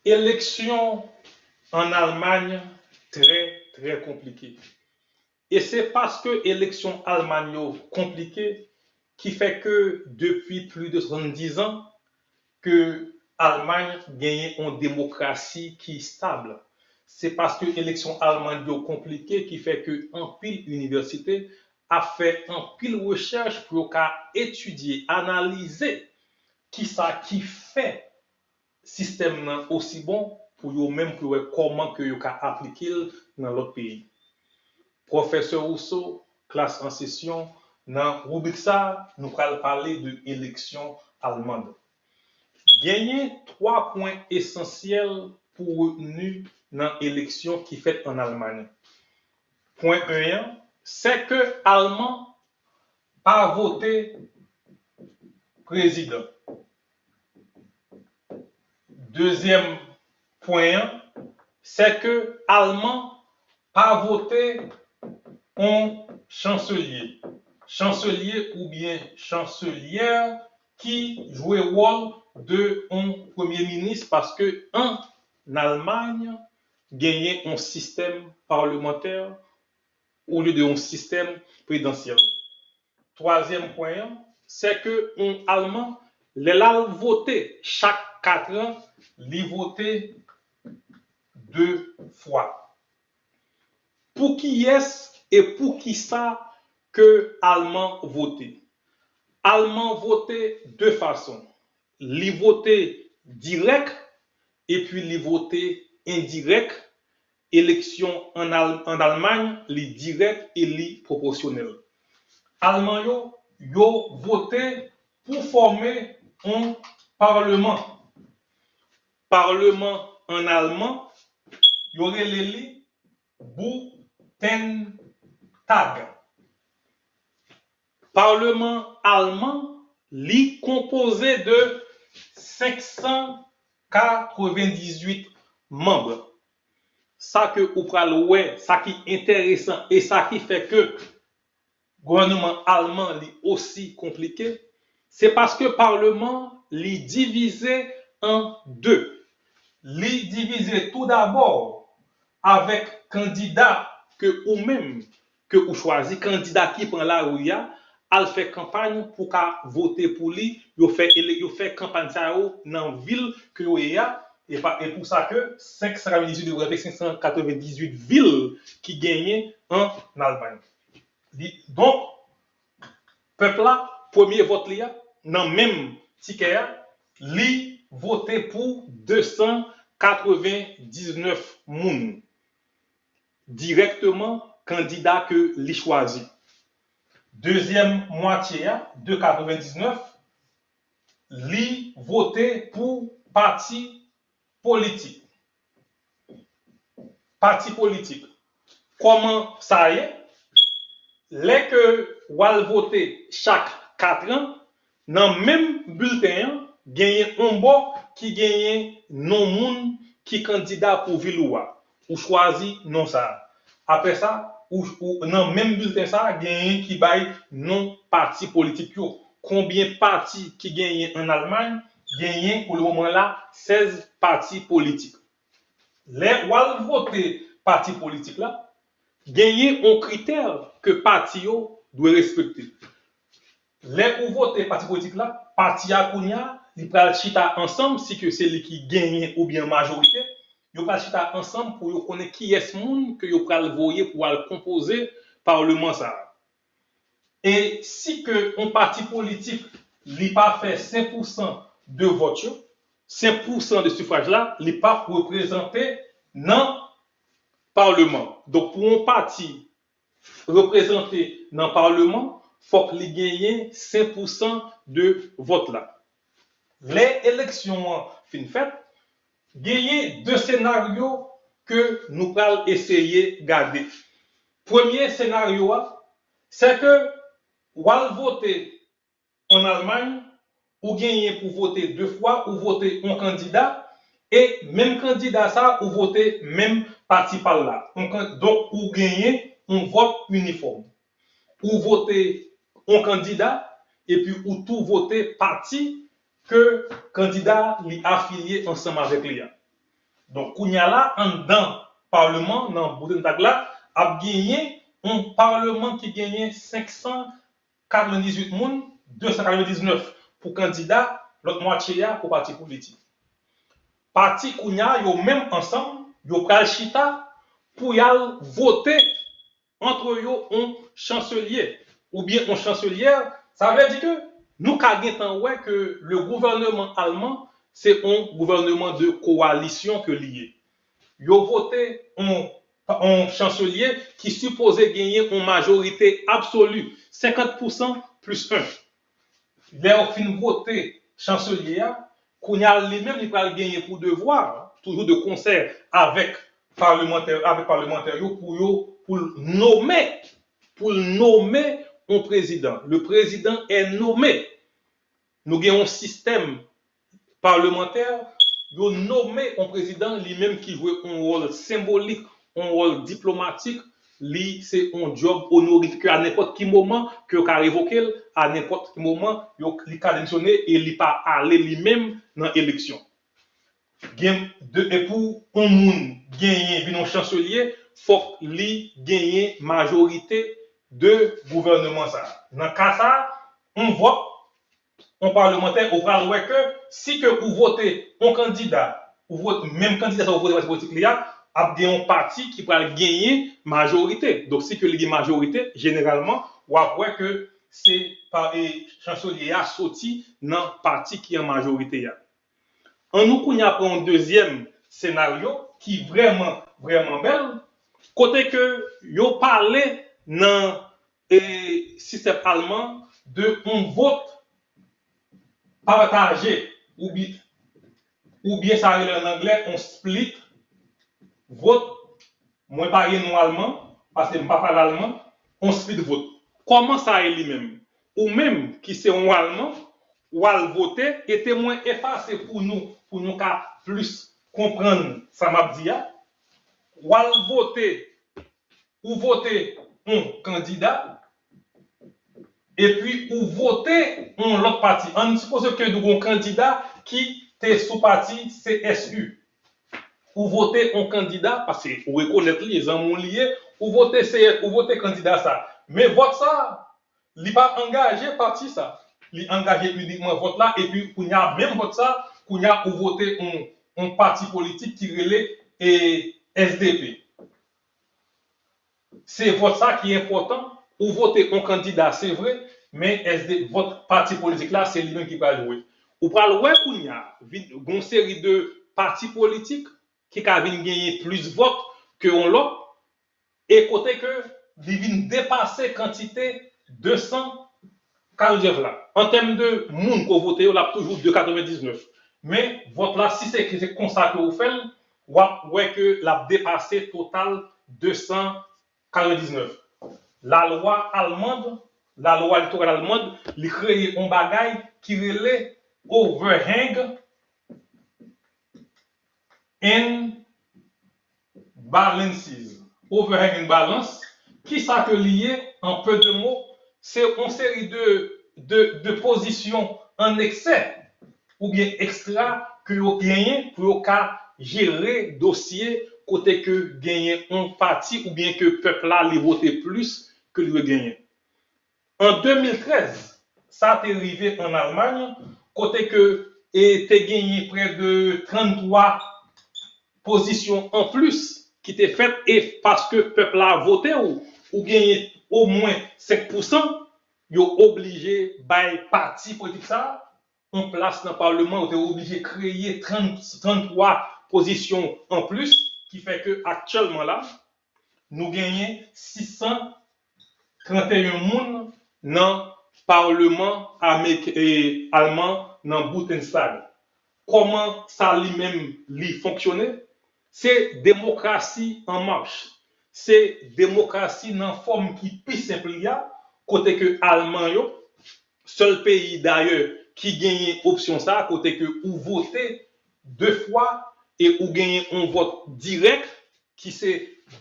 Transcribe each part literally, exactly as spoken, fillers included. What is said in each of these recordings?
Eleksyon ann Almay trè, trè konplike. E se paske eleksyon Almay yo konplike ki fè ke depi plis de swasanndizan ke Almay genyen yon demokrasi ki estab. Se paske eleksyon Almay yo konplike ki fè ke anpil inivèsite ap fè anpil rechèch pou yo ka etidye, analize kisa ki fè sistèm nan osi bon pou yo menm pou yo wè kòman ke yo ka aplike l nan lòt peyi. Pwofesè Rousseau, klas an sesyon, nan ribrik sa a, nou pral pale de eleksyon almand. Genyen twa pwen esansyèl pou retni nan eleksyon ki fèt ann Almay. Pwen en an, se ke Alman pa vote prezidan. Dezyèm pwen an, se ke Alman pa vote yon chanselye. Chanselye oubyen chanselyè ki jwe wòl de yon premye minis paske ann Almay genyen yon sistèm palemantè olye de yon sistèm prezidansyèl. Twazyèm pwen an, se ke yon Alman, lè l al vote chak kat an, li vote de fwa. Pou kiyès e pou kisa ke Alman vote? Alman vote de fason. Li vote dirèk epi li vote endirèk. Eleksyon ann Al- ann Almay, li dirèk e li pwopòsyonèl. Alman yo, yo vote pou fòme yon paleman. Paleman ann alman, yo rele li Bundestag. Paleman alman, li konpoze de senk san katrevendizuit manm. Sa ke ou pral wè, sa ki enteresan e sa ki fè ke gouvènman alman li osi konplike, se paske paleman li divize an de. Li divize toudabò avèk kandida ke ou menm ke ou chwazi, kandida ki pran lari a, al fè kanpay pou ka vote pou li. Yo fè ele- yo fè kanpay sa yo nan vil ke yo ye a. E pa- e pou sa ke senk san katrevendizuit, yo rele senk san katrevendizuit vil ki genyen ann Almay. Li- donk, pèp la, premye vòt li a, nan menm tikè a, li vote pou de san katrevendiznèf moun dirèkteman, kandida ke li chwazi. Dezyèm mwatye a, de katrevendiznèf, li vote pou pati politik. Pati politik. Kòman sa ye? Lè ke w al vote chak kat an, nan menm bilten an, genyen yon bò ki genyen non moun ki kandida pou vil ou a. Ou chwazi non sa a. Apre sa, ou, ou, nan menm bilten sa a, genyen ki bay non pati politik yo. Konbyen pati ki genyen ann Almay? Genyen, pou le moman la, sèz pati politik. Lè w al vote pati politik la, genyen yon kritè ke pati yo dwe respekte. Lè ou vote pati politik la, pati a kounye a, li pral chita ansanm, si ke se li ki genyen oubyen majorite, yo pral chita ansanm pou yo konnen kiyès moun ke yo pral voye pou al konpoze paleman sa a. E si ke yon pati politik li pa fè senk pou san de vòt yo, senk pou san de sifwaj la, li p ap reprezante nan paleman. Donk, pou yon pati reprezante nan paleman, fòk li genyen senk pou san de vòt la. Lè eleksyon an fin fèt, genyen de senaryo ke nou pral eseye gade. Premye senaryo a, se ke w al vote ann Almay, ou genyen pou vote de fwa, ou vote yon kandida, e menm kandida sa, ou vote menm pati pa l la. Yon kan- donk, ou genyen yon vòt inifòm. Ou vote yon kandida, epi ou tou vote pati ke kandida li afilye ansanm avèk li a. Donk, kounye a la, anndan palman nan Bundestag la, ap genyen yon palman ki genyen senk san katrevendizuit moun, de san katrevendiznèf pou kandida, lòt mwatye a pou pati politik. Pati kounye a, yo menm ansanm, yo pral chita pou y al vote ant yo yon chanselye oubyen yon chanselyè. Sa vle di ke nou ka gentan wè ke le gouvènman alman se yon gouvènman de kowalisyon ke li ye. Yo vote yon yon chanselye ki sipoze genyen yon majorite absoli, senkant pousan plis en. Lè yo fin vote chanselye a, kounye a li menm li pral genyen pou devwa, toujou de konsè avèk palmantè, avèk palmantè yo pou yo pou l nonmen, pou l nonmen yon prezidan. Le président est nommé. Nou gen yon sistèm palmantè, yo nonmen yon prezidan li menm ki jwe yon wòl senbolik, yon wòl diplomatik, li se yon djòb onorifik ke a nenpòt ki moman ke yo ka revoke l, a nenpòt ki moman yo li ka demisyone e li pa ale li menm nan eleksyon. Gen de e pou yon moun genyen vin yon chanselye, fòk li genyen majorite de gouvènman sa. Nan ka sa, yon vòt yon palmantè, ou pral wè ke si ke ou vote yon kandida, ou vote menm kandida sa ou vote pati politik li a, ap gen yon pati ki pral genyen majorite. Donk si ke li gen majorite, jeneralman, w ap wè ke se pa e chanselye a soti nan pati ki an majorite a. An nou kounye a pran yon dezyèm senaryo ki vrèman, vrèman bèl, kote ke yo pale nan e sistèm alman de yon vòt pataje oubyen, oubyen sa rele an anglè yon split vòt. Mwen pa gen non alman, paske m pa pale alman, yon split vòt. Kòman sa ye li menm? Ou menm ki se yon alman, w al vote, e te mwen efase pou nou, pou nou ka plis konprann sa m ap di a. W al vote, ou vote yon kandida, epi ou vote yon lòt pati. Ann sipoze ke nou gen yon kandida ki te sou pati C S U. Ou vote yon kandida, paske ou rekonèt li, e zanmi w li ye, ou vote C S, ou vote kandida sa. Men vòt sa, li pa angaje pati sa. Li angaje inikman vòt la, epi kounye a menm vòt sa, kounye a ou vote yon, yon pati politik ki rele e, S D P. Se vòt sa ki enpòtan. Ou vote yon kandida, se vre, men S D, vòt pati politik la, se li menm ki pral jwe. Ou pral wè kounye a, vin, gon seri de pati politik ki ka vin genyen plis vòt ke yon lòt, e kote ke li vin depase kantite de san katrevendiznèf la. An tèm de moun ke w vote yo, l ap toujou de katrevendiznèf. Men, vòt la, si se, se konsa ke w fè l, w ap wè ke l ap depase total de san katrevendiznèf. Lalwa almand, lalwa elektoral almand, li kreye yon bagay ki rele Overhang and Balances. Overhang and Balance, kisa ke li ye, an pe de mo, se yon seri de, de, de pozisyon an eksè oubyen ekstra ke yo genyen pou yo ka jere dosye kote ke genyen yon pati oubyen ke pèp la li vote plis ke li dwe genyen. An de mil trèz, sa te rive an Almay, kote ke e te genyen prè de tranntwa pozisyon an plis ki te fèt, e paske pèp la vote w, ou genyen omwen senk pousan, yo oblije bay pati politik sa a yon plas nan palman, yo te oblije kreye trant, tranntwa pozisyon an plis, ki fè ke aktyèlman la, nou genyen sis san tranteyen moun nan palman amerik-, e, alman, nan Bundestag. Kòman sa li menm li fonksyone? Se demokrasi an mach. Se demokrasi nan fòm ki pi senp li a, kote ke alman yo, sèl peyi dayè ki genyen opsyon sa, kote ke ou vote de fwa e ou genyen yon vòt dirèk, ki se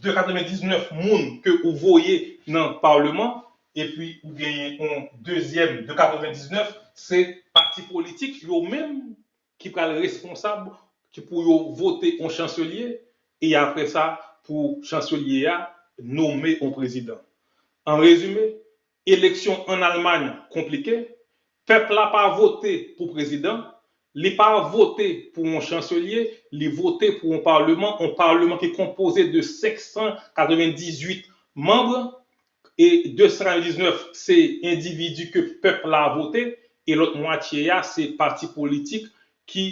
de katrevendiznèf moun ke ou voye nan palman, epi ou genyen yon dezyèm de katrevendiznèf, se pati politik yo menm ki pral responsab ki pou yo vote yon chanselye, e apre sa, pou chanselye a nonmen yon prezidan. An rezime, eleksyon an Almay konplike, pèp la pa vote pou prezidan, li pa vote pou yon chanselye, li vote pou yon palman, yon palman ki konpoze de senk san katrevendizuit manm, e de san katrevendiznèf se endividi ke pèp la vote, e lòt mwatye a se pati politik ki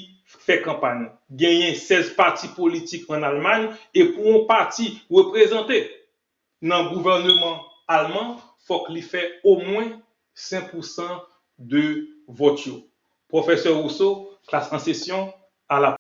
fè kanpay. Genyen sèz pati politik an Almay, e pou yon pati reprezante nan gouvènman alman, fòk li fè omwen senk pousan de vòt yo. Pwofesè Rousseau, klas an sesyon, a la